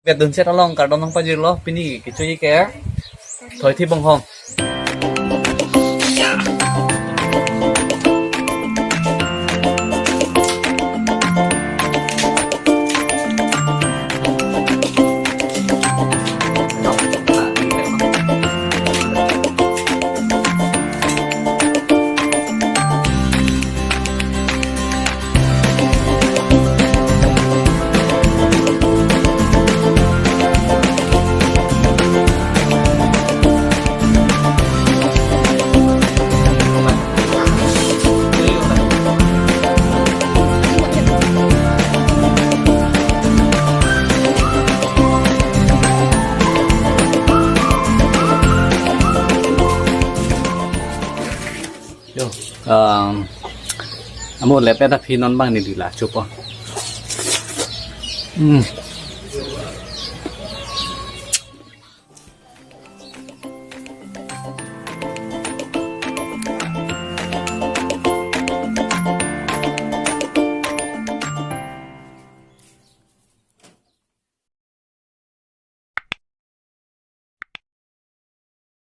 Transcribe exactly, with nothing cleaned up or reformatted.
Kedun set along kardom nangpajirlo, pini kechoji ke thoithi bonghong. Yo, um, amo lepet aphi non bang ni dila chupo. Hmm.